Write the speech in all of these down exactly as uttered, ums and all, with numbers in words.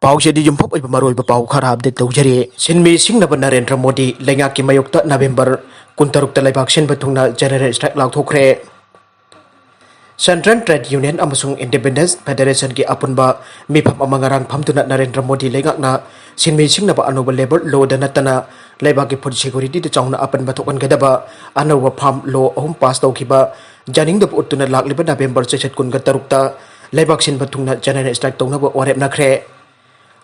ꯄꯥꯎꯁꯤꯗꯤ ꯌꯨꯝꯐꯝ ꯑꯣꯏꯕ ꯃꯔꯨꯑꯣꯏꯕ ꯄꯥꯎ ꯈꯔ ꯑꯞꯗꯦꯠ ꯇꯧꯖꯔꯤ꯫ ꯁꯤꯟꯃꯤ ꯁꯤꯡꯅꯕ ꯅꯔꯦꯟꯗ꯭ꯔ ꯃꯣꯗꯤ ꯂꯩꯉꯥꯛꯀꯤ ꯃꯥꯌꯣꯛꯇ ꯅꯕꯦꯝꯕꯔ ꯀꯨꯟꯇꯔꯨꯛꯇ ꯂꯩꯕꯥꯛ ꯁꯤꯟꯕ ꯊꯨꯡꯅ ꯖꯦꯅꯔꯦꯜ ꯁ꯭ꯇ꯭ꯔꯥꯏꯛ ꯂꯥꯎꯊꯣꯛꯈ꯭ꯔꯦ꯫ ꯁꯦꯟꯇ꯭ꯔꯦꯜ ꯇ꯭ꯔꯦꯗ ꯌꯨꯅꯤꯌꯟ ꯑꯃꯁꯨꯡ ꯏꯟꯗꯤꯄꯦꯟꯗꯦꯟꯁ ꯐꯦꯗꯔꯦꯁꯟꯒꯤ ꯑꯄꯨꯟꯕ ꯃꯤꯐꯝ ꯑꯃ ꯉꯔꯥꯡ ꯐꯝꯗꯨꯅ ꯅꯔꯦꯟꯗ꯭ꯔ ꯃꯣꯗꯤ ꯂꯩꯉꯥꯛꯅ ꯁꯤꯟꯃꯤ ꯁꯤꯡꯅꯕ ꯑꯅꯧꯕ ꯂꯦꯕꯔ ꯂꯣꯗ ꯅꯠꯇꯅ ꯂꯩꯕꯥꯛꯀꯤ ꯐꯨꯗ ꯁꯦꯀ꯭ꯌꯨꯔꯤꯇꯤꯗ ꯆꯥꯎꯅ ꯑꯄꯟꯕ ꯊꯣꯛꯍꯟꯒꯗꯕ ꯑꯅꯧꯕ ꯐꯥꯔꯝ ꯂꯣ ꯑꯍꯨꯝ ꯄꯥꯁ ꯇꯧꯈꯤꯕ ꯌꯥꯅꯤꯡꯗꯕ ꯎꯠꯇꯨꯅ ꯂꯥꯛꯂꯤꯕ ꯅꯕꯦꯝꯕꯔ ꯆꯩꯆꯠ ꯀꯨꯟꯒ ꯇꯔꯨꯛꯇ ꯂꯩꯕꯥꯛ ꯁꯤꯟꯕ ꯊꯨꯡꯅ ꯖꯦꯅꯔꯦꯜ ꯁ꯭ꯇ꯭ꯔꯥꯏꯛ ꯇꯧꯅꯕ ꯋꯥꯔꯦꯞꯅꯈ꯭ꯔꯦ꯫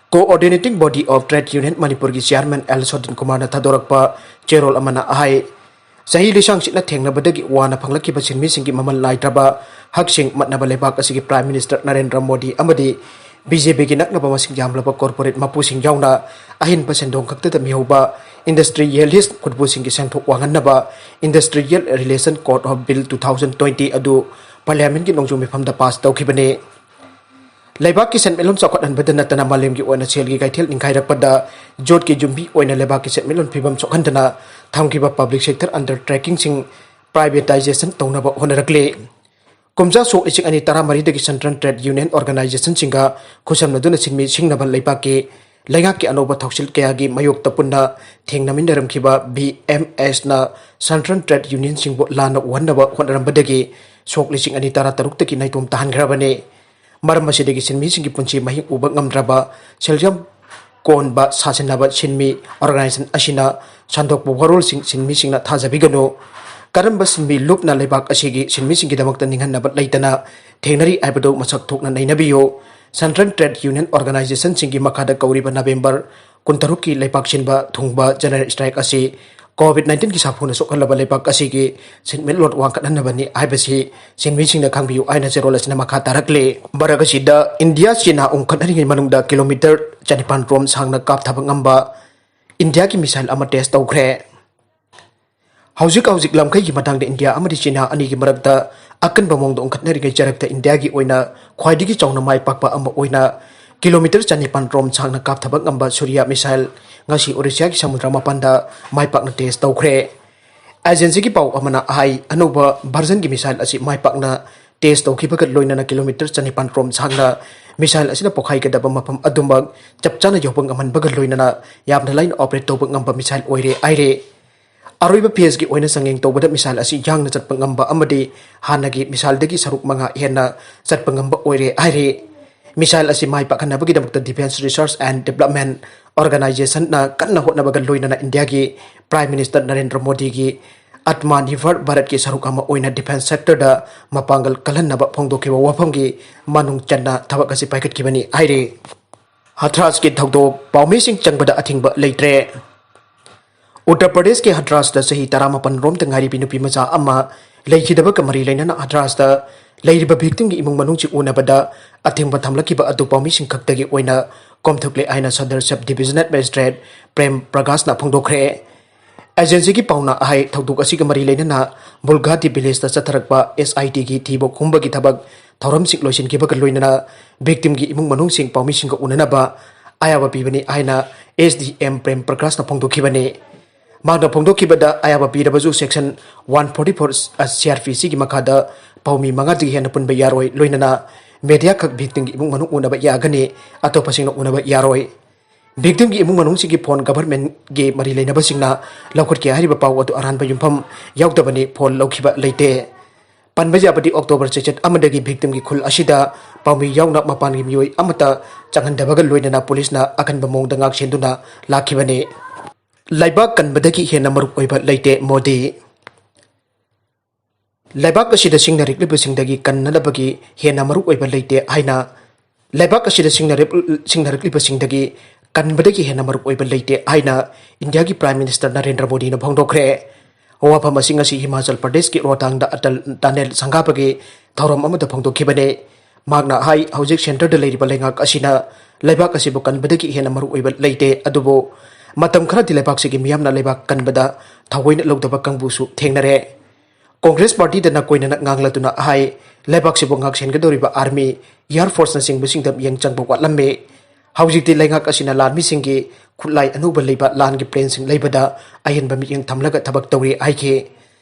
Coordinating Body of Trade Union ꯃꯅꯤꯄꯨꯔꯒꯤ ꯆꯤꯌꯥꯔꯃꯦꯟ ꯑꯦꯜ ꯁꯣꯗꯤꯟ ꯀꯨꯃꯥꯔꯅ ꯊꯥꯗꯣꯔꯛꯄ ꯆꯦꯔꯣꯜ ꯑꯃꯅ ꯍꯥꯏ, ꯆꯍꯤ ꯂꯤꯁꯥꯡꯁꯤꯠꯅ ꯊꯦꯡꯅꯕꯗꯒꯤ ꯋꯥꯅ ꯐꯪꯂꯛꯈꯤꯕ ꯁꯤꯟꯃꯤꯁꯤꯡꯒꯤ ꯃꯃꯜ ꯅꯥꯏꯗ꯭ꯔꯕ ꯍꯛꯁꯤꯡ ꯃꯠꯅꯕ ꯂꯩꯕꯥꯛ ꯑꯁꯤꯒꯤ ꯄ꯭ꯔꯥꯏꯝ ꯃꯤꯅꯤꯁꯇꯔ ꯅꯔꯦꯟꯗ꯭ꯔ ꯃꯣꯗꯤ ꯑꯃꯗꯤ ꯕꯤ ꯖꯦ ꯄꯤꯒꯤ ꯅꯛꯅꯕ ꯃꯁꯤꯡ ꯌꯥꯝꯂꯕ ꯀꯣꯔꯄꯣꯔꯦꯠ ꯃꯄꯨꯁꯤꯡ ꯌꯥꯎꯅ ꯑꯍꯦꯟꯕ ꯁꯦꯟꯗꯣꯡ ꯈꯛꯇꯗ ꯃꯤꯍꯧꯕ ꯏꯟꯗꯁꯇ꯭ꯔꯤꯌꯦꯂꯤꯁ ꯈꯨꯠꯄꯨꯁꯤꯡꯒꯤ ꯁꯦꯟꯊꯣꯛ ꯋꯥꯡꯍꯟꯅꯕ Industrial Relation Code of Bill two thousand twenty ꯑꯗꯨ ꯄꯥꯔꯂꯤꯌꯥꯃꯦꯟꯠꯀꯤ ꯅꯣꯡꯖꯨ ꯃꯤꯐꯝꯗ ꯄꯥꯁ ꯇꯧꯈꯤꯕꯅꯤ꯫ ꯂꯩꯕꯥꯛꯀꯤ ꯁꯦꯟꯃꯤꯠꯂꯣꯟ ꯆꯥꯎꯈꯠꯍꯟꯕꯗ ꯅꯠꯇꯅ ꯃꯥꯂꯦꯝꯒꯤ ꯑꯣꯏꯅ ꯁꯦꯜꯒꯤ ꯀꯩꯊꯦꯜ ꯅꯤꯡꯈꯥꯏꯔꯛꯄꯗ ꯖꯣꯠꯀꯤ ꯌꯨꯝꯕꯤ ꯑꯣꯏꯅ ꯂꯩꯕꯥꯛꯀꯤ ꯁꯦꯟꯃꯤꯠꯂꯣꯟ ꯐꯤꯕꯝ ꯁꯣꯛꯍꯟꯗꯅ ꯊꯝꯈꯤꯕ ꯄꯕ꯭ꯂꯤꯛ ꯁꯦꯛꯇꯔ ꯑꯟꯗꯔꯇꯦꯀꯤꯡꯁꯤꯡ ꯄ꯭ꯔꯥꯏꯚꯦꯇꯥꯏꯖꯦꯁꯟ ꯇꯧꯅꯕ ꯍꯣꯠꯅꯔꯛꯂꯤ꯫ ꯀꯨꯝꯖꯥ ꯁꯣꯛ ꯂꯤꯁꯤꯡ ꯑꯅꯤ ꯇꯔꯥꯃꯔꯤꯗꯒꯤ ꯁꯦꯟꯇ꯭ꯔꯦꯜ ꯇ꯭ꯔꯦꯗ ꯌꯨꯅꯤꯌꯟ ꯑꯣꯔꯒꯅꯥꯏꯖꯦꯁꯟꯁꯤꯡꯒ ꯈꯨꯠꯁꯝꯅꯗꯨꯅ ꯁꯤꯟꯃꯤ ꯁꯤꯡꯅꯕ ꯂꯩꯕꯥꯛꯀꯤ ꯂꯩꯉꯥꯛꯀꯤ ꯑꯅꯧꯕ ꯊꯧꯁꯤꯜ ꯀꯌꯥꯒꯤ ꯃꯥꯌꯣꯛꯇ ꯄꯨꯟꯅ ꯊꯦꯡꯅꯃꯤꯟꯅꯔꯝꯈꯤꯕ ꯕꯤ ꯑꯦꯝ ꯑꯦꯁꯅ ꯁꯦꯟꯇ꯭ꯔꯦꯜ ꯇ꯭ꯔꯦꯗ ꯌꯨꯅꯤꯌꯟꯁꯤꯡꯕꯨ ꯂꯥꯟꯅ ꯎꯍꯟꯅꯕ ꯍꯣꯠꯅꯔꯝꯕꯗꯒꯤ ꯁꯣꯛ ꯂꯤꯁꯤꯡ ꯑꯅꯤ ꯇꯔꯥꯇꯔꯨꯛꯇꯒꯤ ꯅꯥꯏꯇꯣꯝ ꯇꯥꯍꯟꯈ꯭ꯔꯕꯅꯤ꯫ ꯃꯔꯝ ꯑꯁꯤꯗꯒꯤ ꯁꯤꯟꯃꯤꯁꯤꯡꯒꯤ ꯄꯨꯟꯁꯤ ꯃꯍꯤꯡ ꯎꯕ ꯉꯝꯗ꯭ꯔꯕ ꯁꯦꯜꯖꯝ ꯀꯣꯟꯕ ꯁꯥꯁꯤꯟꯅꯕ ꯁꯤꯟꯃꯤ ꯑꯣꯔꯒꯅꯥꯏꯖꯦꯁꯟ ꯑꯁꯤꯅ ꯁꯟꯗꯣꯛꯄ ꯋꯥꯔꯣꯜꯁꯤꯡ ꯁꯤꯟꯃꯤꯁꯤꯡꯅ ꯊꯥꯖꯕꯤꯒꯅꯨ꯫ ꯀꯔꯝꯕ ꯁꯤꯟꯃꯤ ꯂꯨꯞꯅ ꯂꯩꯕꯥꯛ ꯑꯁꯤꯒꯤ ꯁꯤꯟꯃꯤꯁꯤꯡꯒꯤꯗꯃꯛꯇ ꯅꯤꯡꯍꯟꯅꯕ ꯂꯩꯇꯅ ꯊꯦꯡꯅꯔꯤ ꯍꯥꯏꯕꯗꯨ ꯃꯁꯛ ꯊꯣꯛꯅ ꯅꯩꯅꯕꯤꯌꯨ꯫ ꯁꯦꯟꯇ꯭ꯔꯦꯜ ꯇ꯭ꯔꯦꯗ ꯌꯨꯅꯤꯌꯟ ꯑꯣꯔꯒꯅꯥꯏꯖꯦꯁꯟꯁꯤꯡꯒꯤ ꯃꯈꯥꯗ ꯀꯧꯔꯤꯕ ꯅꯕꯦꯝꯕꯔ ꯀꯨꯟꯇꯔꯨꯛꯀꯤ ꯂꯩꯕꯥꯛ ꯁꯤꯟꯕ ꯊꯨꯡꯕ ꯖꯦꯅꯔꯦꯜ ꯁ꯭ꯇ꯭ꯔꯥꯏꯛ ꯑꯁꯤ ꯀꯣꯚꯤꯗ ꯅꯥꯏꯟꯇꯤꯟꯒꯤ ꯁꯥꯐꯨꯅ ꯁꯣꯛꯍꯜꯂꯕ ꯂꯩꯕꯥꯛ ꯑꯁꯤꯒꯤ ꯁꯦꯟꯃꯤꯠꯂꯣꯟ ꯋꯥꯡꯈꯠꯍꯟꯅꯕꯅꯤ ꯍꯥꯏꯕꯁꯤ ꯁꯤꯟꯃꯤꯁꯤꯡꯅ ꯈꯪꯕꯤꯌꯨ ꯍꯥꯏꯅ ꯆꯦꯔꯣꯜ ꯑꯁꯤꯅ ꯃꯈꯥ ꯇꯥꯔꯛꯂꯤ꯫ ꯃꯔꯛ ꯑꯁꯤꯗ, ꯏꯟꯗꯤꯌꯥ ꯆꯤꯅꯥ ꯎꯪꯈꯠꯅꯔꯤꯉꯩ ꯃꯅꯨꯡꯗ ꯀꯤꯂꯣꯃꯤꯇꯔ ꯆꯅꯤꯄꯥꯟ ꯔꯣꯝ ꯁꯥꯡꯅ ꯀꯥꯞꯊꯕ ꯉꯝꯕ ꯏꯟꯗꯤꯌꯥꯒꯤ ꯃꯤꯁꯥꯏꯜ ꯑꯃ ꯇꯦꯁ ꯇꯧꯈ꯭ꯔꯦ꯫ ꯍꯧꯖꯤꯛ ꯍꯧꯖꯤꯛ ꯂꯝꯈꯩꯒꯤ ꯃꯇꯥꯡꯗ ꯏꯟꯗꯤꯌꯥ ꯑꯃꯗꯤ ꯆꯤꯅꯥ ꯑꯅꯤꯒꯤ ꯃꯔꯛꯇ ꯑꯀꯟꯕ ꯃꯑꯣꯡꯗ ꯎꯪꯈꯠꯅꯔꯤꯉꯩ ꯆꯔꯛꯇ ꯏꯟꯗꯤꯌꯥꯒꯤ ꯑꯣꯏꯅ ꯈ꯭ꯋꯥꯏꯗꯒꯤ ꯆꯥꯎꯅ ꯃꯥꯏ ꯄꯥꯛꯄ ꯑꯃ ꯑꯣꯏꯅ ꯀꯤꯂꯣꯃꯤꯇꯔ ꯆꯅꯤꯄꯥꯟ ꯔꯣꯝ ꯁꯥꯡꯅ ꯀꯥꯞꯊꯕ ꯉꯝꯕ ꯁꯨꯔꯤꯌꯥ ꯃꯤꯁꯥꯏꯜ ꯉꯁꯤ ꯑꯣꯔꯤꯁꯤꯌꯥꯒꯤ ꯁꯃꯨꯗ꯭ꯔ ꯃꯄꯥꯟꯗ ꯃꯥꯏ ꯄꯥꯛꯅ ꯇꯦꯁ ꯇꯧꯈ꯭ꯔꯦ꯫ ꯑꯦꯖꯦꯟꯁꯤꯒꯤ ꯄꯥꯎ ꯑꯃꯅ ꯍꯥꯏ, ꯑꯅꯧꯕ ꯚꯔꯖꯟꯒꯤ ꯃꯤꯁꯥꯏꯜ ꯑꯁꯤ ꯃꯥꯏ ꯄꯥꯛꯅ ꯇꯦꯁ ꯇꯧꯈꯤꯕꯒ ꯂꯣꯏꯅꯅ ꯀꯤꯂꯣꯃꯤꯇꯔ ꯆꯅꯤꯄꯥꯟ ꯔꯣꯝ ꯁꯥꯡꯅ ꯃꯤꯁꯥꯏꯜ ꯑꯁꯤꯅ ꯄꯣꯈꯥꯏꯒꯗꯕ ꯃꯐꯝ ꯑꯗꯨꯃꯛ ꯆꯞ ꯆꯥꯅ ꯌꯧꯕ ꯉꯝꯍꯟꯕꯒ ꯂꯣꯏꯅꯅ ꯌꯥꯝꯅ ꯂꯥꯏꯅ ꯑꯣꯄꯔꯦꯠ ꯇꯧꯕ ꯉꯝꯕ ꯃꯤꯁꯥꯏꯜ ꯑꯣꯏꯔꯦ ꯍꯥꯏꯔꯦ꯫ ꯑꯔꯣꯏꯕ ꯐꯦꯖꯀꯤ ꯑꯣꯏꯅ ꯆꯥꯡꯌꯦꯡ ꯇꯧꯕꯗ ꯃꯤꯁꯥꯏꯜ ꯑꯁꯤ ꯌꯥꯡꯅ ꯆꯠꯄ ꯉꯝꯕ ꯑꯃꯗꯤ ꯍꯥꯟꯅꯒꯤ ꯃꯤꯁꯥꯏꯜꯗꯒꯤ ꯁꯔꯨꯛ ꯃꯉꯥ ꯍꯦꯟꯅ ꯆꯠꯄ ꯉꯝꯕ ꯑꯣꯏꯔꯦ ꯍꯥꯏꯔꯤ꯫ ꯃꯤꯁꯥꯏꯜ ꯑꯁꯤ ꯃꯥꯏ ꯄꯥꯛꯍꯟꯅꯕꯒꯤꯗꯃꯛꯇ Defence Research and Development Organizationꯅ ꯀꯟꯅ ꯍꯣꯠꯅꯕꯒ ꯂꯣꯏꯅꯅ ꯏꯟꯗꯤꯌꯥꯒꯤ Prime Minister ꯅꯔꯦꯟꯗ꯭ꯔ ꯃꯣꯗꯤꯒꯤ Atmanirbhar Bharatꯀꯤ ꯁꯔꯨꯛ ꯑꯃ ꯑꯣꯏꯅ ꯗꯤꯐꯦꯟꯁ ꯁꯦꯛꯇꯔꯗ ꯃꯄꯥꯡꯒꯜ ꯀꯜꯍꯟꯅꯕ ꯐꯣꯡꯗꯣꯛꯈꯤꯕ ꯋꯥꯐꯝꯒꯤ ꯃꯅꯨꯡ ꯆꯟꯅ ꯊꯕꯛ ꯑꯁꯤ ꯄꯥꯏꯈꯠꯈꯤꯕꯅꯤ ꯍꯥꯏꯔꯤ꯫ ꯍꯊ꯭ꯔꯥꯁꯀꯤ ꯊꯧꯗꯣꯛ ꯄꯥꯎꯃꯤꯁꯤꯡ ꯆꯪꯕꯗ ꯑꯊꯤꯡꯕ ꯂꯩꯇ꯭ꯔꯦ꯫ ꯎꯠꯇꯔ ꯄ꯭ꯔꯗꯦꯁꯀꯤ ꯍꯊ꯭ꯔꯥꯁꯇ ꯆꯍꯤ ꯇꯔꯥꯃꯥꯄꯟ ꯔꯣꯝꯇ ꯉꯥꯏꯔꯤꯕꯤ ꯅꯨꯄꯤ ꯃꯆꯥ ꯑꯃ ꯂꯩꯈꯤꯗꯕꯒ ꯃꯔꯤ ꯂꯩꯅꯅ ꯍꯊ꯭ꯔꯥꯁꯇ ꯂꯩꯔꯤꯕ ꯚꯤꯛꯇꯤꯝꯒꯤ ꯏꯃꯨꯡ ꯃꯅꯨꯡꯁꯤꯡ ꯎꯅꯕꯗ ꯑꯊꯤꯡꯕ ꯊꯝꯂꯛꯈꯤꯕ ꯑꯗꯨ ꯄꯥꯎꯃꯤꯁꯤꯡ ꯈꯛꯇꯒꯤ ꯑꯣꯏꯅ ꯀꯣꯝꯊꯣꯛꯂꯦ ꯍꯥꯏꯅ ꯁꯗꯔ ꯁꯕ ꯗꯤꯕꯤꯖꯅꯦꯜ ꯃꯦꯖꯤꯁꯇ꯭ꯔꯦꯠ ꯄ꯭ꯔꯦꯝ ꯄ꯭ꯔꯀꯥꯁꯅ ꯐꯣꯡꯗꯣꯛꯈ꯭ꯔꯦ꯫ ꯑꯦꯖꯦꯟꯁꯤꯒꯤ ꯄꯥꯎꯅ ꯍꯥꯏ, ꯊꯧꯗꯣꯛ ꯑꯁꯤꯒ ꯃꯔꯤ ꯂꯩꯅꯅ ꯕꯨꯜꯒꯥꯇꯤ ꯚꯤꯂꯦꯖꯇ ꯆꯠꯊꯔꯛꯄ ꯑꯦꯁ ꯑꯥꯏ ꯇꯤꯒꯤ ꯊꯤꯕ ꯍꯨꯝꯕꯒꯤ ꯊꯕꯛ ꯊꯧꯔꯝꯁꯤꯡ ꯂꯣꯏꯁꯤꯟꯈꯤꯕꯒ ꯂꯣꯏꯅꯅ ꯚꯤꯛꯇꯤꯝꯒꯤ ꯏꯃꯨꯡ ꯃꯅꯨꯡꯁꯤꯡ ꯄꯥꯎꯃꯤꯁꯤꯡꯒ ꯎꯅꯅꯕ ꯑꯌꯥꯕ ꯄꯤꯕꯅꯤ ꯍꯥꯏꯅ ꯑꯦꯁ ꯗꯤ ꯑꯦꯝ ꯄ꯭ꯔꯦꯝ ꯄ꯭ꯔꯀꯥꯁꯅ ꯐꯣꯡꯗꯣꯛꯈꯤꯕꯅꯤ꯫ ꯃꯍꯥꯛꯅ ꯐꯣꯡꯗꯣꯛꯈꯤꯕꯗ ꯑꯌꯥꯕ ꯄꯤꯔꯕꯁꯨ section one forty four C R P ꯁꯤꯒꯤ ꯃꯈꯥꯗ ꯄꯥꯎꯃꯤ ꯃꯉꯥꯗꯒꯤ ꯍꯦꯟꯅ ꯄꯨꯟꯕ ꯌꯥꯔꯣꯏ, ꯂꯣꯏꯅꯅ ꯃꯦꯗꯤꯌꯥ ꯈꯛ ꯚꯤꯛꯇꯤꯝꯒꯤ ꯏꯃꯨꯡ ꯃꯅꯨꯡ ꯎꯅꯕ ꯌꯥꯒꯅꯤ, ꯑꯇꯣꯞꯄꯁꯤꯡꯅ ꯎꯅꯕ ꯌꯥꯔꯣꯏ꯫ ꯚꯤꯛꯇꯤꯝꯒꯤ ꯏꯃꯨꯡ ꯃꯅꯨꯡꯁꯤꯡꯒꯤ ꯐꯣꯟ ꯒꯚꯔꯟꯃꯦꯟꯠꯀꯤ ꯃꯔꯤ ꯂꯩꯅꯕꯁꯤꯡꯅ ꯂꯧꯈꯠꯈꯤ ꯍꯥꯏꯔꯤꯕ ꯄꯥꯎ ꯑꯗꯨ ꯑꯔꯥꯟꯕ ꯌꯨꯝꯐꯝ ꯌꯥꯎꯗꯕꯅꯤ, ꯐꯣꯟ ꯂꯧꯈꯤꯕ ꯂꯩꯇꯦ꯫ ꯄꯟꯕ ꯌꯥꯕꯗꯤ ꯑꯣꯛꯇꯣꯕꯔ ꯆꯩꯆꯠ ꯑꯃꯗꯒꯤ ꯚꯤꯛꯇꯤꯝꯒꯤ ꯈꯨꯜ ꯑꯁꯤꯗ ꯄꯥꯎꯃꯤ ꯌꯥꯎꯅ ꯃꯄꯥꯟꯒꯤ ꯃꯤꯑꯣꯏ ꯑꯃꯠꯇ ꯆꯪꯍꯟꯗꯕꯒ ꯂꯣꯏꯅꯅ ꯄꯨꯂꯤꯁꯅ ꯑꯀꯟꯕ ꯃꯑꯣꯡꯗ ꯉꯥꯛ ꯁꯦꯟꯗꯨꯅ ꯂꯥꯛꯈꯤꯕꯅꯤ꯫ ꯂꯩꯕꯥꯛ ꯀꯟꯕꯗꯒꯤ ꯍꯦꯟꯅ ꯃꯔꯨꯞ ꯑꯣꯏꯕ ꯂꯩꯇꯦ, ꯃꯣꯗꯤ꯫ ꯂꯩꯕꯥꯛ ꯑꯁꯤꯗ ꯁꯤꯡꯅꯔꯛꯂꯤꯕꯁꯤꯡꯗꯒꯤ ꯀꯟꯅꯅꯕꯒꯤ ꯍꯦꯟꯅ ꯃꯔꯨ ꯑꯣꯏꯕ ꯂꯩꯇꯦ ꯍꯥꯏꯅ, ꯂꯩꯕꯥꯛ ꯑꯁꯤꯗ ꯁꯤꯡꯅꯔꯛ-, ꯁꯤꯡꯅꯔꯛꯂꯤꯕꯁꯤꯡꯗꯒꯤ ꯀꯟꯕꯗꯒꯤ ꯍꯦꯟꯅ ꯃꯔꯨ ꯑꯣꯏꯕ ꯂꯩꯇꯦ ꯍꯥꯏꯅ ꯏꯟꯗꯤꯌꯥꯒꯤ ꯄ꯭ꯔꯥꯏꯝ ꯃꯤꯅꯤꯁꯇꯔ ꯅꯔꯦꯟꯗ꯭ꯔ ꯃꯣꯗꯤꯅ ꯐꯣꯡꯗꯣꯛꯈ꯭ꯔꯦ꯫ ꯋꯥꯐꯝ ꯑꯁꯤ ꯉꯁꯤ ꯍꯤꯃꯥꯆꯜ ꯄ꯭ꯔꯗꯦꯁꯀꯤ ꯔꯣꯍꯇꯥꯡꯗ ꯑꯇꯜ ꯇꯅꯦꯜ ꯁꯪꯒꯥꯕꯒꯤ ꯊꯧꯔꯝ ꯑꯃꯗ ꯐꯣꯡꯗꯣꯛꯈꯤꯕꯅꯤ꯫ ꯃꯍꯥꯛꯅ ꯍꯥꯏ, ꯍꯧꯖꯤꯛ ꯁꯦꯟꯇꯔꯗ ꯂꯩꯔꯤꯕ ꯂꯩꯉꯥꯛ ꯑꯁꯤꯅ ꯂꯩꯕꯥꯛ ꯑꯁꯤꯕꯨ ꯀꯟꯕꯗꯒꯤ ꯍꯦꯟꯅ ꯃꯔꯨ ꯑꯣꯏꯕ ꯂꯩꯇꯦ, ꯑꯗꯨꯕꯨ ꯃꯇꯝ ꯈꯔꯗꯤ ꯂꯩꯕꯥꯛꯁꯤꯒꯤ ꯃꯤꯌꯥꯝꯅ ꯂꯩꯕꯥꯛ ꯀꯟꯕꯗ ꯊꯑꯣꯏꯅ ꯂꯧꯗꯕ ꯀꯥꯡꯕꯨꯁꯨ ꯊꯦꯡꯅꯔꯦ꯫ ꯀꯣꯡꯒ꯭ꯔꯦꯁ ꯄꯥꯔꯇꯤꯗ ꯅꯀꯣꯏꯅꯅ ꯉꯥꯡꯂꯗꯨꯅ ꯍꯥꯏ, ꯂꯩꯕꯥꯛꯁꯤꯕꯨ ꯉꯥꯛꯁꯦꯟꯒꯗꯧꯔꯤꯕ ꯑꯥꯔꯃꯤ, ꯑꯦꯌꯥꯔ ꯐꯣꯔꯁꯅꯆꯤꯡꯕꯁꯤꯡꯗ ꯃꯤꯠꯌꯦꯡ ꯆꯪꯕ ꯋꯥꯠꯂꯝꯃꯤ꯫ ꯍꯧꯖꯤꯛꯇꯤ ꯂꯩꯉꯥꯛ ꯑꯁꯤꯅ ꯂꯥꯟꯃꯤꯁꯤꯡꯒꯤ ꯈꯨꯠꯂꯥꯏ ꯑꯅꯧꯕ ꯂꯩꯕ ꯂꯥꯟꯒꯤ ꯄ꯭ꯂꯦꯟꯁꯤꯡ ꯂꯩꯕꯗ ꯑꯍꯦꯟꯕ ꯃꯤꯠꯌꯦꯡ ꯊꯝꯂꯒ ꯊꯕꯛ ꯇꯧꯔꯤ ꯍꯥꯏꯈꯤ꯫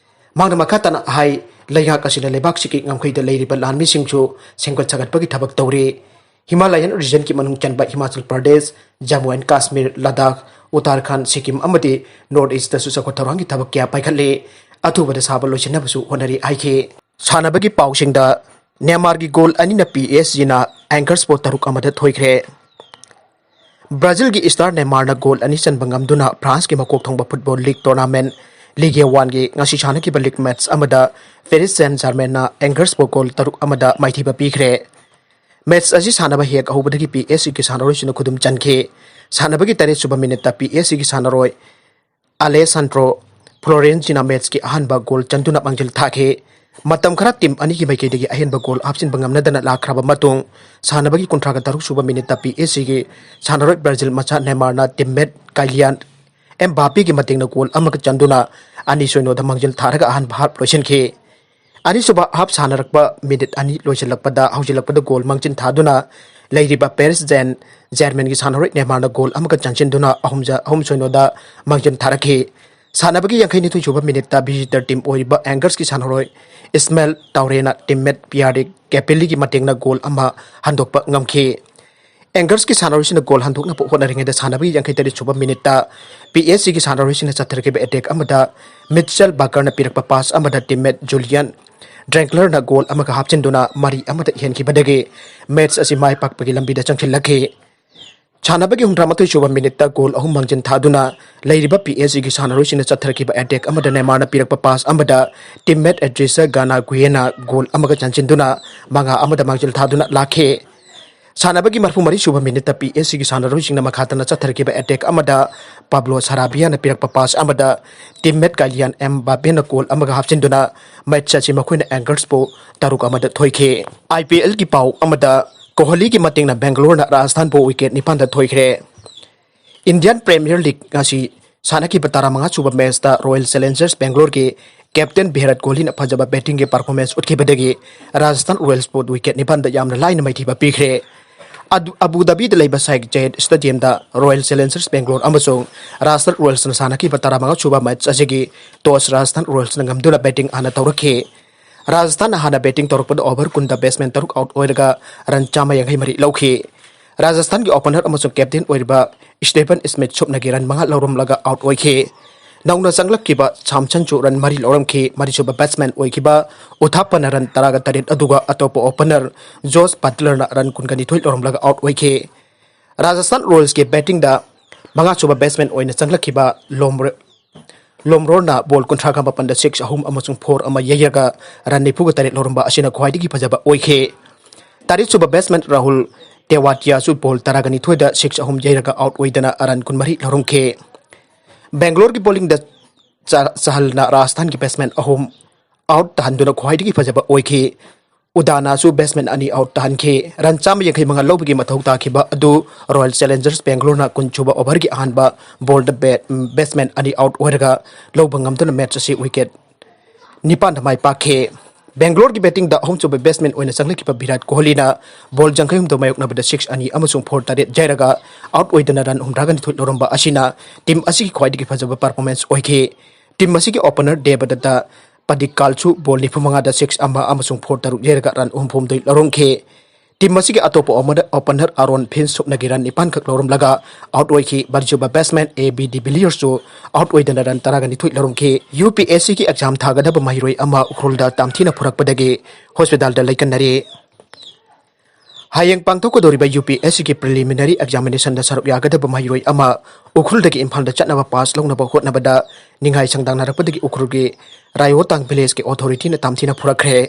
ꯃꯍꯥꯛꯅ ꯃꯈꯥ ꯇꯥꯅ ꯍꯥꯏ, ꯂꯩꯉꯥꯛ ꯑꯁꯤꯅ ꯂꯩꯕꯥꯛꯁꯤꯒꯤ ꯉꯝꯈꯩꯗ ꯂꯩꯔꯤꯕ ꯂꯥꯟꯃꯤꯁꯤꯡꯁꯨ ꯁꯦꯝꯒꯠ ꯁꯥꯒꯠꯄꯒꯤ ꯊꯕꯛ ꯇꯧꯔꯤ꯫ ꯍꯤꯃꯥꯂꯌꯟ ꯔꯤꯖꯟꯒꯤ ꯃꯅꯨꯡ ꯆꯟꯕ ꯍꯤꯃꯥꯆꯜ ꯄ꯭ꯔꯗꯦꯁ, ꯖꯝꯃꯨ ꯑꯦꯟ ꯀꯥꯁꯃꯤꯔ, ꯂꯗꯥꯈ, ꯎꯠꯇꯔꯈꯟꯗ, ꯁꯤꯛꯀꯤꯝ ꯑꯃꯗꯤ ꯅꯣꯔꯠ ꯏꯁꯇꯁꯨ ꯆꯥꯎꯈꯠ ꯊꯧꯔꯥꯡꯒꯤ ꯊꯕꯛ ꯀꯌꯥ ꯄꯥꯏꯈꯠꯂꯤ꯫ ꯑꯊꯨꯕꯗ ꯁꯥꯕ ꯂꯣꯏꯁꯤꯟꯅꯕꯁꯨ ꯍꯣꯠꯅꯔꯤ ꯍꯥꯏꯈꯤ꯫ ꯁꯥꯟꯅꯕꯒꯤ ꯄꯥꯎꯁꯤꯡꯗ, ꯅꯦꯃꯥꯔꯒꯤ ꯒꯣꯜ ꯑꯅꯤꯅ ꯄꯤ ꯑꯦꯁ ꯖꯤꯅ ꯑꯦꯡꯒꯔꯁꯄꯣ ꯇꯔꯨꯛ ꯑꯃꯗ ꯊꯣꯏꯈ꯭ꯔꯦ꯫ ꯕ꯭ꯔꯥꯖꯤꯜꯒꯤ ꯏꯁꯇꯥꯔ ꯅꯦꯃꯥꯔꯅ ꯒꯣꯜ ꯑꯅꯤ ꯆꯟꯕ ꯉꯝꯗꯨꯅ ꯐ꯭ꯔꯥꯟꯁꯀꯤ ꯃꯀꯣꯛ ꯊꯣꯡꯕ ꯐꯨꯠꯕꯣꯜ ꯂꯤꯒ ꯇꯣꯔꯅꯥꯃꯦꯟ ꯂꯤꯒꯦ ꯋꯥꯟꯒꯤ ꯉꯁꯤ ꯁꯥꯟꯅꯈꯤꯕ ꯂꯤꯒ ꯃꯦꯠꯆ ꯑꯃꯗ ꯄꯦꯔꯤꯁ ꯁꯦꯟ ꯖꯥꯔꯃꯦꯟꯅ ꯑꯦꯡꯒꯔꯁꯄꯣ ꯒꯣꯜ ꯇꯔꯨꯛ ꯑꯃꯗ ꯃꯥꯏꯊꯤꯕ ꯄꯤꯈ꯭ꯔꯦ꯫ ꯃꯦꯠꯆ ꯑꯁꯤ ꯁꯥꯟꯅꯕ ꯍꯦꯛ ꯍꯧꯕꯗꯒꯤ ꯄꯤ ꯑꯦꯁ ꯖꯤꯒꯤ ꯁꯥꯟꯅꯔꯣꯏꯁꯤꯡꯅ ꯈꯨꯗꯨꯝ ꯆꯟꯈꯤ꯫ ꯁꯥꯟꯅꯕꯒꯤ ꯇꯔꯦꯠ ꯁꯨꯕ ꯃꯤꯅꯤꯠꯇ ꯄꯤ ꯑꯦꯁ ꯖꯤꯒꯤ ꯁꯥꯟꯅꯔꯣꯏ ꯑꯂꯦꯁꯥꯟꯗ꯭ꯔꯣ ꯐ꯭ꯂꯣꯔꯦꯟꯁꯤꯅ ꯃꯦꯠꯆꯀꯤ ꯑꯍꯥꯟꯕ ꯒꯣꯜ ꯆꯟꯗꯨꯅ ꯃꯥꯡꯖꯤꯜ ꯊꯥꯈꯤ꯫ ꯃꯇꯝ ꯈꯔ ꯇꯤꯝ ꯑꯅꯤꯒꯤ ꯃꯥꯏꯀꯩꯗꯒꯤ ꯑꯍꯦꯟꯕ ꯒꯣꯜ ꯍꯥꯞꯆꯤꯟꯕ ꯉꯝꯅꯗꯅ ꯂꯥꯛꯈ꯭ꯔꯕ ꯃꯇꯨꯡ, ꯁꯥꯟꯅꯕꯒꯤ ꯀꯨꯟꯊ꯭ꯔꯥꯒ ꯇꯔꯨꯛ ꯁꯨꯕ ꯃꯤꯅꯤꯠꯇ ꯄꯤ ꯑꯦꯁ ꯖꯤꯒꯤ ꯁꯥꯟꯅꯔꯣꯏ ꯕ꯭ꯔꯥꯖꯤꯜ ꯃꯆꯥ ꯅꯦꯃꯥꯔꯅ ꯇꯤꯝꯃꯦꯠ ꯀꯥꯏꯂꯤꯌꯥꯟ ꯑꯦꯝꯕꯥꯄꯦꯒꯤ ꯃꯇꯦꯡꯅ ꯒꯣꯜ ꯑꯃꯒ ꯆꯟꯗꯨꯅ ꯑꯅꯤ ꯁꯣꯏꯅꯣꯗ ꯃꯥꯡꯖꯤꯜ ꯊꯥꯔꯒ ꯑꯍꯥꯟꯕ ꯍꯥꯞ ꯂꯣꯏꯁꯤꯟꯈꯤ꯫ ꯑꯅꯤꯁꯨꯕ ꯍꯥꯞ ꯁꯥꯟꯅꯔꯛꯄ ꯃꯤꯅꯤꯠ ꯑꯅꯤ ꯂꯣꯏꯁꯤꯜꯂꯛꯄꯗ, ꯍꯧꯖꯤꯜꯂꯛꯄꯗ ꯒꯣꯜ ꯃꯥꯡꯖꯤꯟ ꯊꯥꯗꯨꯅ ꯂꯩꯔꯤꯕ ꯄꯦꯔꯤꯁ ꯖꯦꯟ ꯖꯦꯔꯃꯦꯟꯒꯤ ꯁꯥꯟꯅꯔꯣꯏ ꯅꯦꯃꯥꯔꯅ ꯒꯣꯜ ꯑꯃꯒ ꯆꯟꯁꯤꯟꯗꯨꯅ ꯑꯍꯨꯝ ꯖ-, ꯑꯍꯨꯝ ꯁꯣꯏꯅꯣꯗ ꯃꯥꯡꯖꯤꯟ ꯊꯥꯔꯛꯈꯤ꯫ ꯁꯥꯟꯅꯕꯒꯤ ꯌꯥꯡꯈꯩꯅꯤꯊꯣꯏ ꯁꯨꯕ ꯃꯤꯅꯤꯠꯇ ꯚꯤꯖꯤꯇꯔ ꯇꯤꯝ ꯑꯣꯏꯔꯤꯕ ꯑꯦꯡꯒꯔꯁꯀꯤ ꯁꯥꯟꯅꯔꯣꯏ ꯏꯁꯃꯦꯜ ꯇꯥꯎꯔꯦꯅ ꯇꯤꯝꯃꯦꯠ ꯄꯤꯌꯥꯔꯤꯛ ꯀꯦꯄꯦꯂꯤꯒꯤ ꯃꯇꯦꯡꯅ ꯒꯣꯜ ꯑꯃ ꯍꯟꯗꯣꯛꯄ ꯉꯝꯈꯤ꯫ ꯑꯦꯡꯒꯔꯁꯀꯤ ꯁꯥꯟꯅꯔꯣꯏꯁꯤꯡꯅ ꯒꯣꯜ ꯍꯟꯗꯣꯛꯅꯕ ꯍꯣꯠꯅꯔꯤꯉꯩꯗ ꯁꯥꯟꯅꯕꯒꯤ ꯌꯥꯡꯈꯩ ꯇꯔꯦꯠ ꯁꯨꯕ ꯃꯤꯅꯤꯠꯇ ꯄꯤ ꯑꯦꯁ ꯖꯤꯒꯤ ꯁꯥꯟꯅꯔꯣꯏꯁꯤꯡꯅ ꯆꯠꯊꯔꯛꯈꯤꯕ ꯑꯦꯇꯦꯛ ꯑꯃꯗ ꯃꯤꯠꯆꯦꯜ ꯕꯥꯀꯔꯅ ꯄꯤꯔꯛꯄ ꯄꯥꯁ ꯑꯃꯗ ꯇꯤꯝꯃꯦꯠ ꯖꯨꯂꯤꯌꯟ ꯗ꯭ꯔꯦꯡꯀꯂꯔꯅ ꯒꯣꯜ ꯑꯃꯒ ꯍꯥꯞꯆꯤꯟꯗꯨꯅ ꯃꯔꯤ ꯑꯃꯗ ꯏꯍꯟꯈꯤꯕꯗꯒꯤ ꯃꯦꯠꯆ ꯑꯁꯤ ꯃꯥꯏ ꯄꯥꯛꯄꯒꯤ ꯂꯝꯕꯤꯗ ꯆꯪꯁꯤꯜꯂꯛꯈꯤ꯫ ꯁꯥꯟꯅꯕꯒꯤ ꯍꯨꯝꯗ꯭ꯔꯥꯃꯥꯊꯣꯏ ꯁꯨꯕ ꯃꯤꯅꯤꯠꯇ ꯒꯣꯜ ꯑꯍꯨꯝ ꯃꯥꯡꯖꯤꯟ ꯊꯥꯗꯨꯅ ꯂꯩꯔꯤꯕ ꯄꯤ ꯑꯦꯁ ꯖꯤꯒꯤ ꯁꯥꯟꯅꯔꯣꯏꯁꯤꯡꯅ ꯆꯠꯊꯔꯛꯈꯤꯕ ꯑꯦꯇꯦꯛ ꯑꯃꯗ ꯅꯦꯃꯥꯔꯅ ꯄꯤꯔꯛꯄ ꯄꯥꯁ ꯑꯃꯗ ꯇꯤꯝꯃꯦꯠ ꯑꯦꯗ꯭ꯔꯤꯁ ꯒꯥꯅꯥ ꯒꯨꯌꯦꯅ ꯒꯣꯜ ꯑꯃꯒ ꯆꯟꯁꯤꯟꯗꯨꯅ ꯃꯉꯥ ꯑꯃꯗ ꯃꯥꯡꯖꯤꯜ ꯊꯥꯗꯨꯅ ꯂꯥꯛꯈꯤ꯫ ꯁꯥꯟꯅꯕꯒꯤ ꯃꯔꯤꯐꯨ ꯃꯔꯤ ꯁꯨꯕ ꯃꯤꯅꯤꯠꯇ ꯄꯤ ꯑꯦꯁ ꯖꯤꯒꯤ ꯁꯥꯟꯅꯔꯣꯏꯁꯤꯡꯅ ꯃꯈꯥ ꯇꯥꯅ ꯆꯠꯊꯔꯛꯈꯤꯕ ꯑꯦꯇꯦꯛ ꯑꯃꯗ ꯄꯥꯕ꯭ꯂꯣ ꯁꯥꯔꯥꯕꯤꯌꯥꯅ ꯄꯤꯔꯛꯄ ꯄꯥꯁ ꯑꯃꯗ ꯇꯤꯝꯃꯦꯠ ꯀꯥꯏꯂꯤꯌꯥꯟ ꯑꯦꯝ ꯕꯥꯄꯦꯅ ꯒꯣꯜ ꯑꯃꯒ ꯍꯥꯞꯆꯤꯟꯗꯨꯅ ꯃꯦꯠꯆ ꯑꯁꯤ ꯃꯈꯣꯏꯅ ꯑꯦꯡꯒꯔꯁꯄꯨ ꯇꯔꯨꯛ ꯑꯃꯗ ꯊꯣꯏꯈꯤ꯫ ꯑꯥꯏ ꯄꯤ ꯑꯦꯜꯒꯤ ꯄꯥꯎ ꯑꯃꯗ, ꯀꯣꯍꯂꯤꯒꯤ ꯃꯇꯦꯡꯅ ꯕꯦꯡꯒꯂꯣꯔꯅ ꯔꯥꯖꯁꯊꯥꯟꯕꯨ ꯋꯤꯀꯦꯠ ꯅꯤꯄꯥꯟꯗ ꯊꯣꯏꯈ꯭ꯔꯦ꯫ ꯏꯟꯗꯤꯌꯟ ꯄ꯭ꯔꯤꯃꯤꯌꯔ ꯂꯤꯒ ꯉꯁꯤ ꯁꯥꯟꯅꯈꯤꯕ ꯇꯔꯥꯃꯉꯥ ꯁꯨꯕ ꯃꯦꯠꯆꯇ ꯔꯣꯌꯦꯜ ꯆꯦꯂꯦꯟꯖꯔꯁ ꯕꯦꯡꯒꯂꯣꯔꯒꯤ ꯀꯦꯞꯇꯦꯟ ꯚꯤꯔꯥꯠ ꯀꯣꯍꯂꯤꯅ ꯐꯖꯕ ꯕꯦꯇꯤꯡꯒꯤ ꯄꯔꯐꯣꯔꯃꯦꯟꯁ ꯎꯠꯈꯤꯕꯗꯒꯤ ꯔꯥꯖꯁꯊꯥꯟ ꯔꯣꯌꯦꯜꯁꯄꯨ ꯋꯤꯀꯦꯠ ꯅꯤꯄꯥꯟꯗ ꯌꯥꯝꯅ ꯂꯥꯏꯅ ꯃꯥꯏꯊꯤꯕ ꯄꯤꯈ꯭ꯔꯦ꯫ ꯑꯗꯨ-, ꯑꯕꯨ ꯙꯥꯕꯤꯗ ꯂꯩꯕ ꯁꯥꯏꯛ ꯖꯌꯦꯠ ꯁ꯭ꯇꯦꯗꯤꯌꯝꯗ ꯔꯣꯌꯦꯜ ꯆꯦꯂꯦꯟꯖꯔꯁ ꯕꯦꯡꯒꯂꯣꯔ ꯑꯃꯁꯨꯡ ꯔꯥꯖꯁꯊꯥꯟ ꯔꯣꯌꯦꯜꯁꯅ ꯁꯥꯟꯅꯈꯤꯕ ꯇꯔꯥꯃꯉꯥ ꯁꯨꯕ ꯃꯦꯠꯆ ꯑꯁꯤꯒꯤ ꯇꯣꯁ ꯔꯥꯖꯁꯊꯥꯟ ꯔꯣꯌꯦꯜꯁꯅ ꯉꯝꯗꯨꯅ ꯕꯦꯇꯤꯡ ꯍꯥꯟꯅ ꯇꯧꯔꯛꯈꯤ꯫ ꯔꯥꯖꯁꯊꯥꯟꯅ ꯍꯥꯟꯅ ꯕꯦꯇꯤꯡ ꯇꯧꯔꯛꯄꯗ ꯑꯣꯚꯔ ꯀꯨꯟꯗ ꯕꯦꯠꯁꯃꯦꯟ ꯇꯔꯨꯛ ꯑꯥꯎꯠ ꯑꯣꯏꯔꯒ ꯔꯟ ꯆꯥꯝꯃ ꯌꯥꯡꯈꯩ ꯃꯔꯤ ꯂꯧꯈꯤ꯫ ꯔꯥꯖꯁꯊꯥꯟꯒꯤ ꯑꯣꯄꯅꯔ ꯑꯃꯁꯨꯡ ꯀꯦꯞꯇꯦꯟ ꯑꯣꯏꯔꯤꯕ ꯁ꯭ꯇꯦꯐꯟ ꯁ꯭ꯃꯤꯠ ꯁꯨꯞꯅꯒꯤ ꯔꯟ ꯃꯉꯥ ꯂꯧꯔꯝꯂꯒ ꯑꯥꯎꯠ ꯑꯣꯏꯈꯤ꯫ ꯅꯧꯅ ꯆꯪꯂꯛꯈꯤꯕ ꯁꯥꯝꯁꯟꯁꯨ ꯔꯟ ꯃꯔꯤ ꯂꯧꯔꯝꯈꯤ꯫ ꯃꯔꯤꯁꯨꯕ ꯕꯦꯠꯁꯃꯦꯟ ꯑꯣꯏꯈꯤꯕ ꯎꯊꯥꯞꯄꯅ ꯔꯟ ꯇꯔꯥꯒ ꯇꯔꯦꯠ, ꯑꯗꯨꯒ ꯑꯇꯣꯞꯄ ꯑꯣꯄꯅꯔ ꯖꯣꯁ ꯕꯠꯂꯔꯅ ꯔꯟ ꯀꯨꯟꯒ ꯅꯤꯊꯣꯏ ꯂꯧꯔꯝꯂꯒ ꯑꯥꯎꯠ ꯑꯣꯏꯈꯤ꯫ ꯔꯥꯖꯁꯊꯥꯟ ꯔꯣꯌꯦꯜꯁꯀꯤ ꯕꯦꯇꯤꯡꯗ ꯃꯉꯥꯁꯨꯕ ꯕꯦꯠꯁꯃꯦꯟ ꯑꯣꯏꯅ ꯆꯪꯂꯛꯈꯤꯕ ꯂꯣꯝꯔ-, ꯂꯣꯝꯔꯣꯔꯅ ꯕꯣꯜ ꯀꯨꯟꯊ꯭ꯔꯥꯒ ꯃꯥꯄꯟꯗ ꯁꯤꯛꯁ ꯑꯍꯨꯝ ꯑꯃꯁꯨꯡ ꯐꯣꯔ ꯑꯃ ꯌꯩꯔꯒ ꯔꯟ ꯅꯤꯐꯨꯒ ꯇꯔꯦꯠ ꯂꯧꯔꯝꯕ ꯑꯁꯤꯅ ꯈ꯭ꯋꯥꯏꯗꯒꯤ ꯐꯖꯕ ꯑꯣꯏꯈꯤ꯫ ꯇꯔꯦꯠꯁꯨꯕ ꯕꯦꯠꯁꯃꯦꯟ ꯔꯥꯍꯨꯜ ꯇꯦꯋꯥꯇꯤꯌꯥꯁꯨ ꯕꯣꯜ ꯇꯔꯥꯒ ꯅꯤꯊꯣꯏꯗ ꯁꯤꯛꯁ ꯑꯍꯨꯝ ꯌꯩꯔꯒ ꯑꯥꯎꯠ ꯑꯣꯏꯗꯅ ꯔꯟ ꯀꯨꯟꯃꯔꯤ ꯂꯧꯔꯝꯈꯤ꯫ ꯕꯦꯡꯒ꯭ꯂꯣꯔꯒꯤ ꯕꯣꯂꯤꯡꯗ ꯆ-, ꯆꯍꯜꯅ ꯔꯥꯖꯁꯊꯥꯟꯒꯤ ꯕꯦꯠꯁꯃꯦꯟ ꯑꯍꯨꯝ ꯑꯥꯎꯠ ꯇꯥꯍꯟꯗꯨꯅ ꯈ꯭ꯋꯥꯏꯗꯒꯤ ꯐꯖꯕ ꯑꯣꯏꯈꯤ꯫ ꯎꯗꯥꯅꯥꯁꯨ ꯕꯦꯠꯁꯃꯦꯟ ꯑꯅꯤ ꯑꯥꯎꯠ ꯇꯥꯍꯟꯈꯤ꯫ ꯔꯟ ꯆꯥꯝꯃ ꯌꯥꯡꯈꯩ ꯃꯉꯥ ꯂꯧꯕꯒꯤ ꯃꯊꯧ ꯇꯥꯈꯤꯕ ꯑꯗꯨ ꯔꯣꯌꯦꯜ ꯆꯦꯂꯦꯟꯖꯔꯁ ꯕꯦꯡꯒ꯭ꯂꯣꯔꯅ ꯀꯨꯟꯁꯨꯕ ꯑꯣꯚꯔꯒꯤ ꯑꯍꯥꯟꯕ ꯕꯣꯜꯗ ꯕꯦꯠ-, ꯕꯦꯠꯁꯃꯦꯟ ꯑꯅꯤ ꯑꯥꯎꯠ ꯑꯣꯏꯔꯒ ꯂꯧꯕ ꯉꯝꯗꯨꯅ ꯃꯦꯠꯆ ꯑꯁꯤ ꯋꯤꯀꯦꯠ ꯅꯤꯄꯥꯟꯗ ꯃꯥꯏ ꯄꯥꯛꯈꯤ꯫ ꯕꯦꯡꯒ꯭ꯂꯣꯔꯒꯤ ꯕꯦꯇꯤꯡꯗ ꯑꯍꯨꯝꯁꯨꯕ ꯕꯦꯠꯁꯃꯦꯟ ꯑꯣꯏꯅ ꯆꯪꯂꯛꯈꯤꯕ ꯚꯤꯔꯥꯠ ꯀꯣꯍꯂꯤꯅ ꯕꯣꯜ ꯌꯥꯡꯈꯩ ꯍꯨꯝꯗꯣꯏ ꯃꯥꯌꯣꯛꯅꯕꯗ ꯁꯤꯛꯁ ꯑꯅꯤ ꯑꯃꯁꯨꯡ ꯐꯣꯔ ꯇꯔꯦꯠ ꯌꯩꯔꯒ ꯑꯥꯎꯠ ꯑꯣꯏꯗꯅ ꯔꯟ ꯍꯨꯝꯗ꯭ꯔꯥꯒ ꯅꯤꯊꯣꯏ ꯂꯧꯔꯝꯕ ꯑꯁꯤꯅ ꯇꯤꯝ ꯑꯁꯤꯒꯤ ꯈ꯭ꯋꯥꯏꯗꯒꯤ ꯐꯖꯕ ꯄꯔꯐꯣꯔꯃꯦꯟꯁ ꯑꯣꯏꯈꯤ꯫ ꯇꯤꯝ ꯑꯁꯤꯒꯤ ꯑꯣꯄꯅꯔ ꯗꯦꯕꯗꯠꯇ ꯄꯗꯤꯛꯀꯥꯜꯁꯨ ꯕꯣꯜ ꯅꯤꯐꯨ ꯃꯉꯥꯗ ꯁꯤꯛꯁ ꯑꯃ ꯑꯃꯁꯨꯡ ꯐꯣꯔ ꯇꯔꯨꯛ ꯌꯩꯔꯒ ꯔꯟ ꯑꯍꯨꯝ ꯍꯨꯝꯗꯣꯏ ꯂꯧꯔꯝꯈꯤ꯫ ꯇꯤꯝ ꯑꯁꯤꯒꯤ ꯑꯇꯣꯞꯄ ꯑꯣꯃꯅ-, ꯑꯣꯄꯅꯔ ꯑꯥꯔꯣꯟ ꯐꯤꯟꯁ ꯁꯨꯞꯅꯒꯤ ꯔꯟ ꯅꯤꯄꯥꯟꯈꯛ ꯂꯧꯔꯝꯂꯒ ꯑꯥꯎꯠ ꯑꯣꯏꯈꯤ꯫ ꯃꯔꯤꯁꯨꯕ ꯕꯦꯠꯁꯃꯦꯟ ꯑꯦ ꯕꯤ ꯗꯤ ꯚꯤꯂꯤꯌꯔꯁꯁꯨ ꯑꯥꯎꯠ ꯑꯣꯏꯗꯅ ꯔꯟ ꯇꯔꯥꯒ ꯅꯤꯊꯣꯏ ꯂꯧꯔꯝꯈꯤ꯫ ꯌꯨ ꯄꯤ ꯑꯦꯁ ꯁꯤꯒꯤ ꯑꯦꯛꯖꯥꯝ ꯊꯥꯒꯗꯕ ꯃꯍꯩꯔꯣꯏ ꯑꯃ ꯎꯈ꯭ꯔꯨꯜꯗ ꯇꯥꯝꯊꯤꯅ ꯐꯨꯔꯛꯄꯗꯒꯤ ꯍꯣꯁꯄꯤꯇꯥꯜꯗ ꯂꯩꯀꯟꯅꯔꯤ꯫ ꯍꯌꯦꯡ ꯄꯥꯡꯊꯣꯛꯀꯗꯧꯔꯤꯕ ꯌꯨ ꯄꯤ ꯑꯦꯁ ꯁꯤꯒꯤ ꯄ꯭ꯔꯤꯂꯤꯃꯤꯅꯔꯤ ꯑꯦꯛꯖꯥꯃꯤꯅꯦꯁꯟꯗ ꯁꯔꯨꯛ ꯌꯥꯒꯗꯕ ꯃꯍꯩꯔꯣꯏ ꯑꯃ ꯎꯈ꯭ꯔꯨꯜꯗꯒꯤ ꯏꯝꯐꯥꯜꯗ ꯆꯠꯅꯕ ꯄꯥꯁ ꯂꯧꯅꯕ ꯍꯣꯠꯅꯕꯗ ꯅꯤꯡꯍꯥꯏ ꯁꯪꯗꯥꯡꯅꯔꯛꯄꯗꯒꯤ ꯎꯈ꯭ꯔꯨꯜꯒꯤ ꯔꯥꯏꯌꯣꯇꯥꯡ ꯚꯤꯂꯦꯖꯀꯤ ꯑꯣꯊꯣꯔꯤꯇꯤꯅ ꯇꯥꯝꯊꯤꯅ ꯐꯨꯔꯛꯈ꯭ꯔꯦ꯫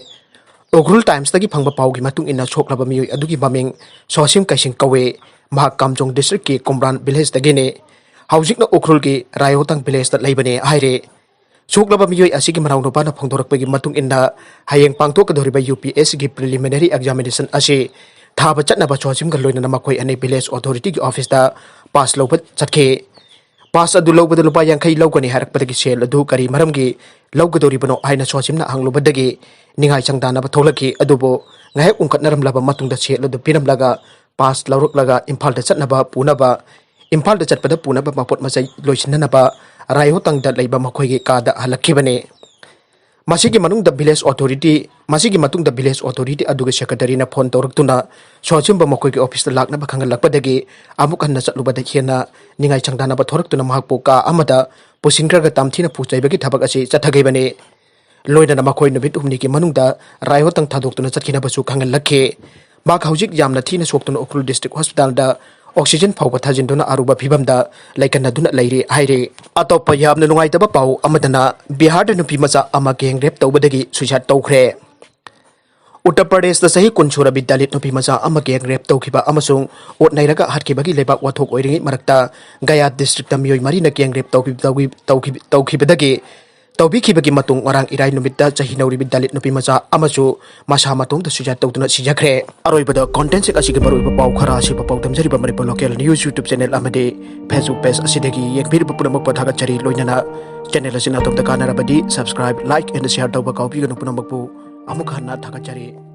ꯎꯈ꯭ꯔꯨꯜ ꯇꯥꯏꯝꯁꯇꯒꯤ ꯐꯪꯕ ꯄꯥꯎꯒꯤ ꯃꯇꯨꯡ ꯏꯟꯅ, ꯁꯣꯛꯂꯕ ꯃꯤꯑꯣꯏ ꯑꯗꯨꯒꯤ ꯃꯃꯤꯡ ꯁꯣꯁꯤꯝ ꯀꯩꯁꯤꯡ ꯀꯧꯏ꯫ ꯃꯍꯥꯛ ꯀꯥꯝꯖꯣꯡ ꯗꯤꯁꯇ꯭ꯔꯤꯛꯀꯤ ꯀꯨꯝꯕ꯭ꯔꯥꯟ ꯚꯤꯂꯦꯖꯇꯒꯤꯅꯤ꯫ ꯍꯧꯖꯤꯛꯅ ꯎꯈ꯭ꯔꯨꯜꯒꯤ ꯔꯥꯏꯌꯣꯇꯥꯡ ꯚꯤꯂꯦꯖꯇ ꯂꯩꯕꯅꯦ ꯍꯥꯏꯔꯦ꯫ ꯁꯣꯛꯂꯕ ꯃꯤꯑꯣꯏ ꯑꯁꯤꯒꯤ ꯃꯅꯥꯎꯅꯨꯄꯥꯅ ꯐꯣꯡꯗꯣꯔꯛꯄꯒꯤ ꯃꯇꯨꯡ ꯏꯟꯅ, ꯍꯌꯦꯡ ꯄꯥꯡꯊꯣꯛꯀꯗꯧꯔꯤꯕ ꯌꯨ ꯄꯤ ꯑꯦꯁ ꯁꯤꯒꯤ ꯄ꯭ꯔꯤꯂꯤꯃꯤꯅꯔꯤ ꯑꯦꯛꯖꯥꯃꯤꯅꯦꯁꯟ ꯑꯁꯤ ꯊꯥꯕ ꯆꯠꯅꯕ ꯁꯣꯁꯤꯝꯒ ꯂꯣꯏꯅꯅ ꯃꯈꯣꯏ ꯑꯅꯤ ꯚꯤꯂꯦꯖ ꯑꯣꯊꯣꯔꯤꯇꯤꯒꯤ ꯑꯣꯐꯤꯁꯇ ꯄꯥꯁ ꯂꯧꯕ ꯆꯠꯈꯤ꯫ ꯄꯥꯁ ꯑꯗꯨ ꯂꯧꯕꯗ ꯂꯨꯄꯥ ꯌꯥꯡꯈꯩ ꯂꯧꯒꯅꯤ ꯍꯥꯏꯔꯛꯄꯗꯒꯤ ꯁꯦꯜ ꯑꯗꯨ ꯀꯔꯤ ꯃꯔꯝꯒꯤ ꯂꯧꯒꯗꯧꯔꯤꯕꯅꯣ ꯍꯥꯏꯅ ꯁꯣꯁꯤꯝꯅ ꯍꯪꯂꯨꯕꯗꯒꯤ ꯅꯤꯡꯍꯥꯏ ꯁꯪꯗꯥꯅꯕ ꯊꯣꯛꯂꯛꯈꯤ꯫ ꯑꯗꯨꯕꯨ ꯉꯥꯏꯍꯥꯛ ꯎꯪꯈꯠꯅꯔꯝꯂꯕ ꯃꯇꯨꯡꯗ ꯁꯦꯜ ꯑꯗꯨ ꯄꯤꯔꯝꯂꯒ ꯄꯥꯁ ꯂꯧꯔꯛꯂꯒ ꯏꯝꯐꯥꯜꯗ ꯆꯠꯅꯕ ꯄꯨꯅꯕ, ꯏꯝꯐꯥꯜꯗ ꯆꯠꯄꯗ ꯄꯨꯅꯕ ꯃꯄꯣꯠ ꯃꯆꯩ ꯂꯣꯏꯁꯤꯟꯅꯅꯕ ꯔꯥꯏꯍꯣꯇꯪꯗ ꯂꯩꯕ ꯃꯈꯣꯏꯒꯤ ꯀꯥꯗ ꯍꯜꯂꯛꯈꯤꯕꯅꯤ꯫ ꯃꯁꯤꯒꯤ ꯃꯅꯨꯡꯗ village authority, ꯃꯁꯤꯒꯤ ꯃꯇꯨꯡꯗ village authority ꯑꯗꯨꯒꯤ secretaryꯅ phone ꯇꯧꯔꯛꯇꯨꯅ ꯁꯣ ꯑꯆꯨꯝꯕ ꯃꯈꯣꯏꯒꯤ officeꯇ ꯂꯥꯛꯅꯕ ꯈꯪꯍꯜꯂꯛꯄꯗꯒꯤ ꯑꯃꯨꯛ ꯍꯟꯅ ꯆꯠꯂꯨꯕꯗ ꯍꯦꯟꯅ ꯅꯤꯡꯉꯥꯏ ꯆꯥꯡꯗꯅꯕ ꯊꯣꯔꯛꯇꯨꯅ ꯃꯍꯥꯛꯄꯨ ꯀꯥ ꯑꯃꯗ ꯄꯨꯁꯤꯟꯈ꯭ꯔꯒ ꯇꯝꯊꯤꯅ ꯐꯨ ꯆꯩꯕꯒꯤ ꯊꯕꯛ ꯑꯁꯤ ꯆꯠꯊꯈꯤꯕꯅꯤ꯫ ꯂꯣꯏꯅꯅ ꯃꯈꯣꯏ ꯅꯨꯃꯤꯠ ꯍꯨꯝꯅꯤꯒꯤ ꯃꯅꯨꯡꯗ ꯔꯥꯏꯍꯣꯇꯪ ꯊꯥꯗꯣꯛꯇꯨꯅ ꯆꯠꯈꯤꯅꯕꯁꯨ ꯈꯪꯍꯜꯂꯛꯈꯤ꯫ ꯃꯍꯥꯛ ꯍꯧꯖꯤꯛ ꯌꯥꯝꯅ ꯊꯤꯅ ꯁꯣꯛꯇꯨꯅ ꯎꯈ꯭ꯔꯨꯜ district hospitalꯗ oxygen ꯐꯥꯎꯕ ꯊꯥꯖꯤꯟꯗꯨꯅ ꯑꯔꯨꯕ ꯐꯤꯕꯝꯗ ꯂꯩꯀꯟꯅꯗꯨꯅ ꯂꯩꯔꯤ ꯍꯥꯏꯔꯤ꯫ ꯑꯇꯣꯞꯄ ꯌꯥꯝꯅ ꯅꯨꯡꯉꯥꯏꯇꯕ ꯄꯥꯎ ꯑꯃꯗꯅ ꯕꯤꯍꯥꯔꯗ ꯅꯨꯄꯤ ꯃꯆꯥ ꯑꯃ gang rape ꯇꯧꯕꯗꯒꯤ suicide ꯇꯧꯈ꯭ꯔꯦ꯫ ꯎꯠꯇꯔ ꯄ꯭ꯔꯗꯦꯁꯇ ꯆꯍꯤ ꯀꯨꯟ ꯁꯨꯔꯕꯤ ꯗꯂꯤꯠ ꯅꯨꯄꯤ ꯃꯆꯥ ꯑꯃ gang rape ꯇꯧꯈꯤꯕ ꯑꯃꯁꯨꯡ ꯑꯣꯠ ꯅꯩꯔꯒ ꯍꯥꯠꯈꯤꯕꯒꯤ ꯂꯩꯕꯥꯛ ꯋꯥꯊꯣꯛ ꯑꯣꯏꯔꯤꯉꯩ ꯃꯔꯛꯇ ꯒꯌꯥ districtꯇ ꯃꯤꯑꯣꯏ ꯃꯔꯤꯅ gang rape ꯇꯧꯈꯤ-, ꯇꯧꯈꯤ-, ꯇꯧꯈꯤ-, ꯇꯧꯈꯤꯕꯗꯒꯤ, ꯇꯧꯕꯤꯈꯤꯕꯒꯤ ꯃꯇꯨꯡ ꯉꯔꯥꯡ ꯏꯔꯥꯏ ꯅꯨꯃꯤꯠꯇ ꯆꯍꯤ ꯅꯧꯔꯤꯕꯤ ꯗꯂꯤꯠ ꯅꯨꯄꯤ ꯃꯆꯥ ꯑꯃꯁꯨ ꯃꯁꯥ ꯃꯇꯣꯝꯇ suicide ꯇꯧꯗꯨꯅ ꯁꯤꯖꯈ꯭ꯔꯦ꯫ ꯑꯔꯣꯏꯕꯗ contentꯁꯤꯡ ꯑꯁꯤꯒꯤ ꯃꯔꯨꯑꯣꯏꯕ ꯄꯥꯎ ꯈꯔ ꯑꯁꯤꯕꯨ ꯄꯥꯎꯗꯝꯖꯔꯤꯕ Manipur local news YouTube channel ꯑꯃꯗꯤ Facebook page ꯑꯁꯤꯗꯒꯤ ꯌꯦꯡꯕꯤꯔꯤꯕ ꯄꯨꯝꯅꯃꯛꯄꯨ ꯊꯥꯒꯠꯆꯔꯤ꯫ ꯂꯣꯏꯅꯅ channel ꯑꯁꯤꯅ ꯑꯗꯣꯝꯗ ꯀꯥꯟꯅꯔꯕꯗꯤ subscribe, like and share ꯇꯧꯕ ꯀꯥꯎꯕꯤꯒꯅꯨ꯫ ꯄꯨꯝꯅꯃꯛꯄꯨ ꯑꯃꯨꯛ ꯍꯟꯅ ꯊꯥꯒꯠꯆꯔꯤ꯫